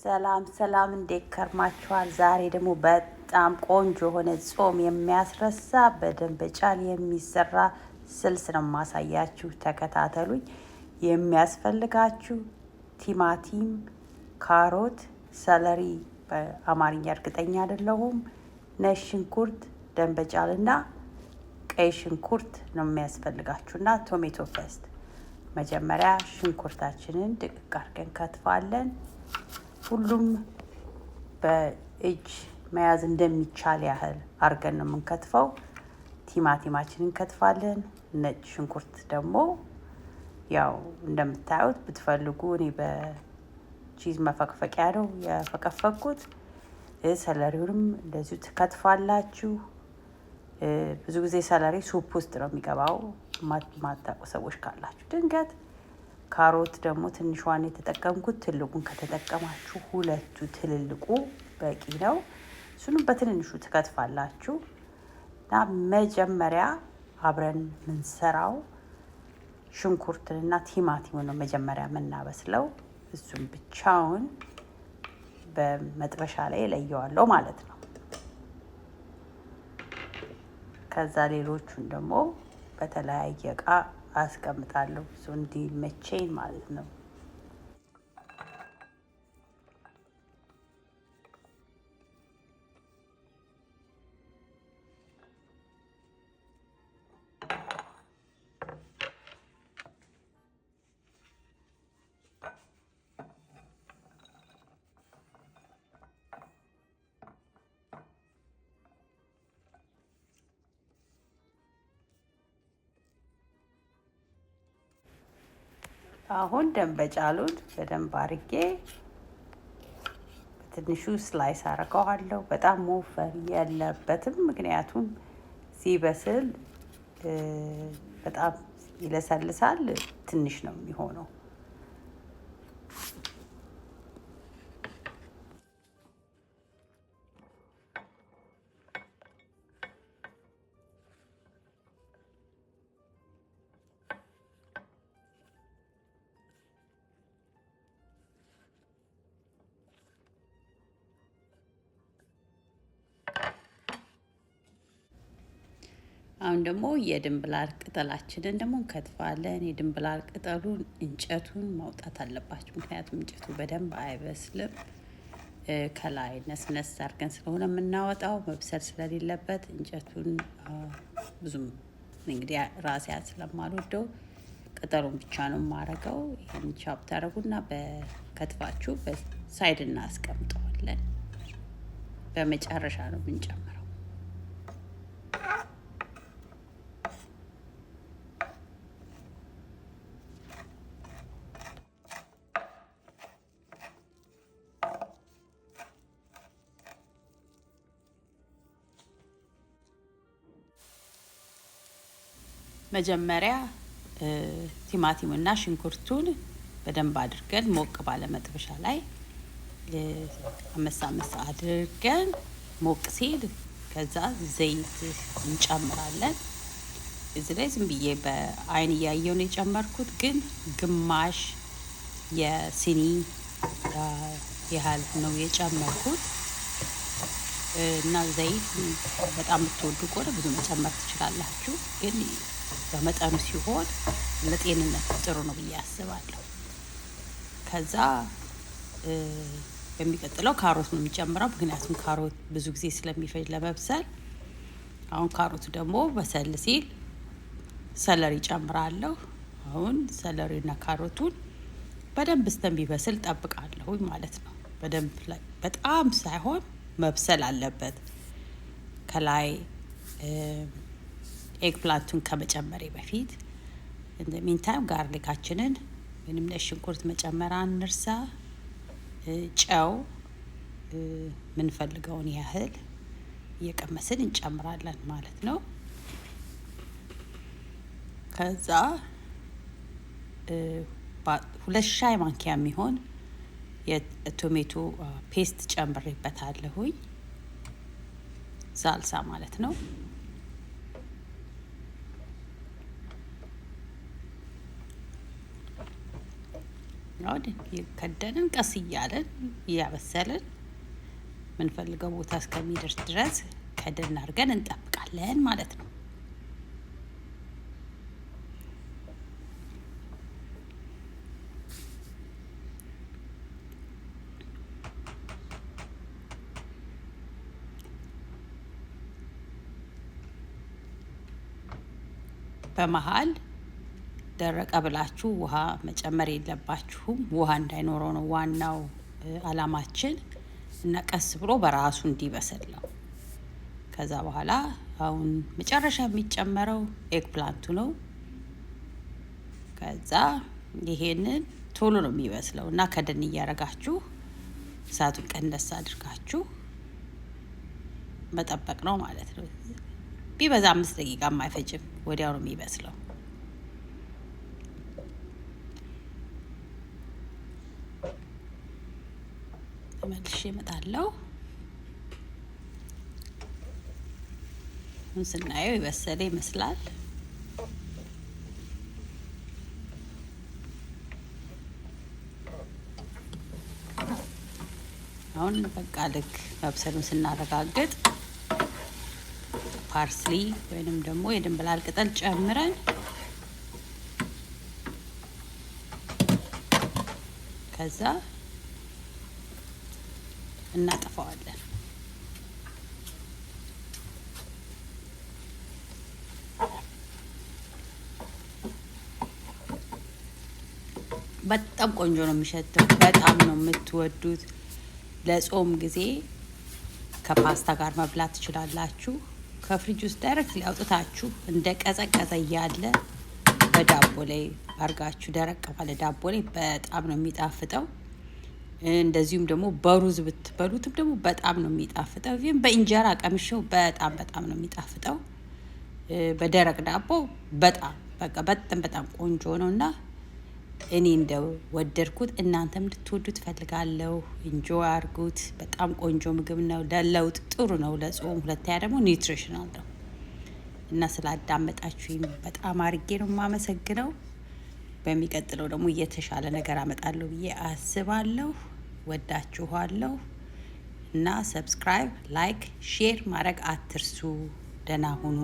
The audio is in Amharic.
ሰላም ሰላም፣ እንዴት ከርማችኋል? ዛሬ ደግሞ በጣም ቆንጆ የሆነ ጾም የሚያስረሳ በደንበጫል የሚሰራ ስልስ ነው የማሳያችሁ። ተከታተሉኝ። የሚያስፈልጋችሁ ቲማቲም፣ ካሮት፣ celery በአማርኛ እርግጠኛ አይደለሁም፣ ነጭ ሽንኩርት፣ ደንበጫልና ቀይ ሽንኩርት ነው የሚያስፈልጋችሁ እና tomato paste። መጀመሪያ ሽንኩርታችንን ድቅቅ አድርገን ከትፋለን። ሁሉም በእጅ መያዝ እንደሚቻል ያህል አድርገን ነው የምንከትፈው። ቲማቲማችንን እንከትፋለን። ነጭ ሽንኩርት ደግሞ ያው እንደምታዩት ብትፈልጉ እኔ በ cheese መፈቅፈቂያ ነው የፈቀፈቅኩት። Celery ውንም እንደዚሁ ትከትፋላችሁ። ብዙ ጊዜ celery soup ውስጥ ነው የሚገባው፣ ማታውቁ ሰዎች ካላችሁ ድንገት። ካሮት ደግሞ ትንሿን የተጠቀምኩት፣ ትልቁን ከተጠቀማችሁ ሁለቱ ትልልቁ በቂ ነው። እሱንም በትንንሹ ትከትፋላችሁ እና መጀመሪያ አብረን ምንሰራው ሽንኩርትንና ቲማቲሙን ነው መጀመሪያ የምናበስለው። እሱም ብቻውን በመጥበሻ ላይ እለየዋለሁ ማለት ነው። ከዛ ሌሎቹን ደግሞ በተለያየ እቃ አስቀምጣለሁ እሱ እንዲመቸኝ ማለት ነው። አሁን ደንበጫሉን በደንብ አርጌ በትንሹ slice አረገዋለሁ። በጣም መወፈር የለበትም፣ ምክንያቱም ሲበስል በጣም ይለሰልሳል። ትንሽ ነው የሚሆነው። አሁን ደግሞ የድንብላል ቅጠላችንን ደግሞ እንከትፋለን። የድንብላል ቅጠሉን እንጨቱን ማውጣት አለባችሁ፣ ምክንያቱም እንጨቱ በደንብ አይበስልም። ከላይ ነስነስ አድርገን ስለሆነ የምናወጣው መብሰል ስለሌለበት እንጨቱን ብዙም እንግዲህ ራሴ ስለማልወደው ቅጠሉን ብቻ ነው የማረገው። ይህን chop ታደረጉና በከትፋችሁ በ side እናስቀምጠዋለን። በመጨረሻ ነው የምንጨምረው። መጀመሪያ ቲማቲሙና ሽንኩርቱን በደንብ አድርገን ሞቅ ባለ መጥበሻ ላይ አመሳ አመሳ አድርገን ሞቅ ሲል ከዛ ዘይት እንጨምራለን። እዚህ ላይ ዝም ብዬ በአይን እያየው ነው የጨመርኩት፣ ግን ግማሽ የሲኒ ያህል ነው የጨመርኩት። እና ዘይት በጣም የምትወዱ ከሆነ ብዙ መጨመር ትችላላችሁ፣ ግን በመጠኑ ሲሆን ለጤንነት ጥሩ ነው ብዬ አስባለሁ። ከዛ በሚቀጥለው ካሮት ነው የሚጨምረው፣ ምክንያቱም ካሮት ብዙ ጊዜ ስለሚፈጅ ለመብሰል። አሁን ካሮቱ ደግሞ በሰል ሲል celery ጨምራለሁ። አሁን celery ና ካሮቱን በደንብ እስከሚበስል ጠብቃለሁ ማለት ነው። በደንብ በጣም ሳይሆን መብሰል አለበት። ከላይ eggplant ኡን ከመጨመሬ በፊት meantime garlic ኣችንን ወይንም ነጭ ሽንኩርት መጨመር አንርሳ። ጨው የምንፈልገውን ያህል እየቀመስን እንጨምራለን ማለት ነው። ከዛ 2 ሻይ ማንኪያ የሚሆን የ tomato paste ጨምሬበታለሁኝ፣ ሳልሳ ማለት ነው። አሁን ከደንን ቀስ እያለን እያበሰልን የምንፈልገው ቦታ እስከሚደርስ ድረስ ከደን አድርገን እንጠብቃለን ማለት ነው። በመሀል ደረቀ ብላችሁ ውሃ መጨመር የለባችሁም። ውሃ እንዳይኖረው ነው ዋናው አላማችን እና ቀስ ብሎ በራሱ እንዲበስል ነው። ከዛ በኋላ አሁን መጨረሻ የሚጨመረው eggplant ኡ ነው። ከዛ ይሄንን ቶሎ ነው የሚበስለው እና ከደን እያረጋችሁ እሳቱን ቀነስ አድርጋችሁ መጠበቅ ነው ማለት ነው። ቢበዛ 5 ደቂቃ አይፈጅም፣ ወዲያው ነው የሚበስለው። ተመልሼ እመጣለሁ። አሁን ስናየው የበሰለ ይመስላል። አሁን በቃ ልክ መብሰሉን ስናረጋግጥ parsley ወይንም ደግሞ የድንብላል ቅጠል ጨምረን ከዛ እናጠፋዋለን። በጣም ቆንጆ ነው የሚሸተው። በጣም ነው የምትወዱት። ለጾም ጊዜ ከፓስታ ጋር መብላት ትችላላችሁ። ከፍሪጅ ውስጥ direct አውጥታችሁ እንደ ቀዘቀዘ እያለ በዳቦ ላይ አርጋችሁ ደረቅ ባለ ዳቦ ላይ በጣም ነው የሚጣፍጠው። እንደዚሁም ደግሞ በሩዝ ብትበሉትም ደግሞ በጣም ነው የሚጣፍጠው። ይህም በእንጀራ ቀምሼው በጣም በጣም ነው የሚጣፍጠው። በደረቅ ዳቦ በጣም በቃ በጣም በጣም ቆንጆ ነው እና እኔ እንደው ወደድኩት፣ እናንተም እንድትወዱት እፈልጋለሁ። Enjoy አድርጉት። በጣም ቆንጆ ምግብ ነው። ለለውጥ ጥሩ ነው ለጾም። ሁለተኛ ደግሞ nutritional ነው እና ስላዳመጣችሁኝ በጣም አርጌ ነው የማመሰግነው። በሚቀጥለው ደግሞ የተሻለ ነገር አመጣለሁ ብዬ አስባለሁ። ወዳችኋለሁ እና subscribe፣ like፣ share ማድረግ አትርሱ። ደህና ሁኑ።